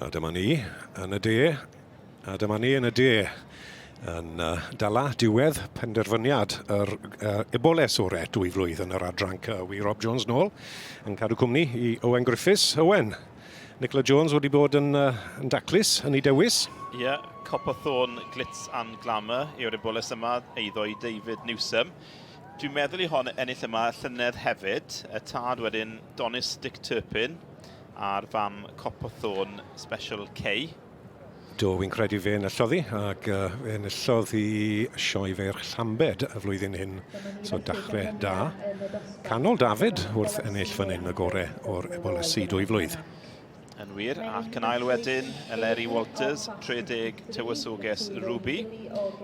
A dyma ni yn y de. A dyma ni yn y de yn uh, dala diwedd penderfyniad yr uh, eboles ore dwy flwydd yn yr adran C. Wi Rob Jones nôl yn cadw cwmni i Owen Griffiths. Owen, Nicola Jones wedi bod yn, uh, yn daclus yn ei dewis. Ie, yeah, Copperthorn Glitz and Glamour yw'r eboles yma, eiddo i David Newsom. Dwi'n meddwl i hon ennill yma llynedd hefyd, y tad wedyn Donis Dick Turpin, a'r fam Copperthorn Special K. Do, wy'n credu fe enillodd hi, ac uh, fe enillodd hi Sioe Feirch Llambed y flwyddyn hyn, so dachrau da. Canol David wrth ennill fan hyn y gore o'r ebolesi dwy flwydd. Yn wir, ac yn ail wedyn, Eleri Walters, 30 Tywysoges Ruby,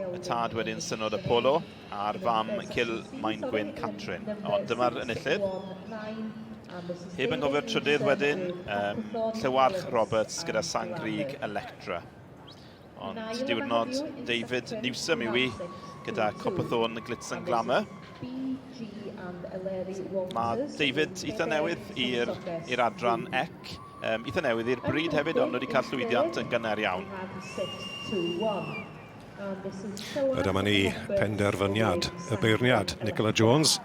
y tad wedyn Synod Apollo, a'r fam Cil Maengwyn Catrin. Ond dyma'r enillydd. Heb yn gofio'r trydydd wedyn, um, Llywarch Roberts gyda Sangrig Electra. Ond diwrnod David Newsom yw i gyda Copperthorn Glitz and Glamour. Mae David eitha newydd i'r adran ec. Um, eitha newydd i'r bryd hefyd, ond wedi cael llwyddiant yn gynnar iawn. A dyma ni penderfyniad y beirniad Nicola Jones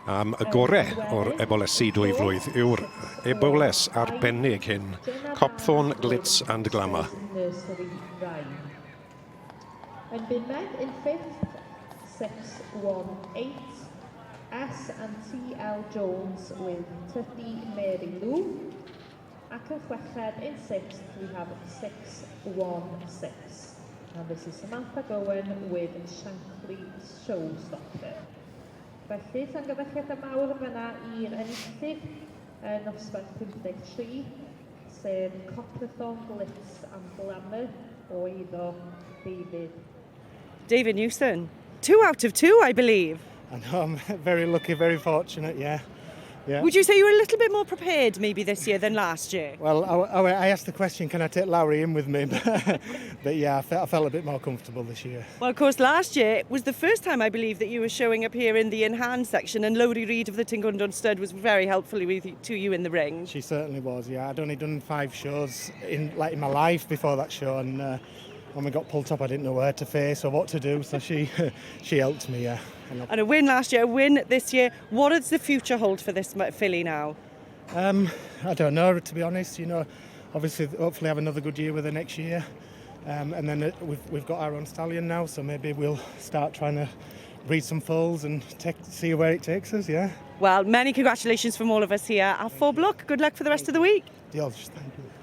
am y gore o'r ebolesi dwy flwydd yw'r eboles arbennig hyn, Copthorne Glitz and Glamour. Yn bumed, in fifth, 618, S and TL Jones with Tydi Mary Lou. Ac yn chweched, in sixth, we have 616. And this is Samantha Gowen with Shankly Showstopper. Felly, llongyfarchiadau mawr yn fanna i'r enillydd yn nosbarth 53, sef Copperthorn Glitz and Glamour o eiddo David. David Newson, two out of two, I believe. I know, I'm very lucky, very fortunate, yeah. Yeah. Would you say you were a little bit more prepared maybe this year than last year? Well, I, I, I asked the question, can I take Lowry in with me? but yeah, I felt, I felt a bit more comfortable this year. Well, of course, last year was the first time, I believe, that you were showing up here in the in-hand section, and Lowry Reid of the Tingundon Stud was very helpful with you, to you in the ring. She certainly was, yeah. I'd only done five shows in, like, in my life before that show, and uh, when we got pulled up, I didn't know where to face or what to do, so she she helped me, yeah. And a win last year, a win this year. What does the future hold for this filly now? Um, I don't know, to be honest. You know, obviously, hopefully have another good year with her next year. Um, and then uh, we've, we've got our own stallion now, so maybe we'll start trying to breed some foals and take, see where it takes us, yeah. Well, many congratulations from all of us here at Phob Lwc. Good luck for the rest of the week. Diolch, thank you.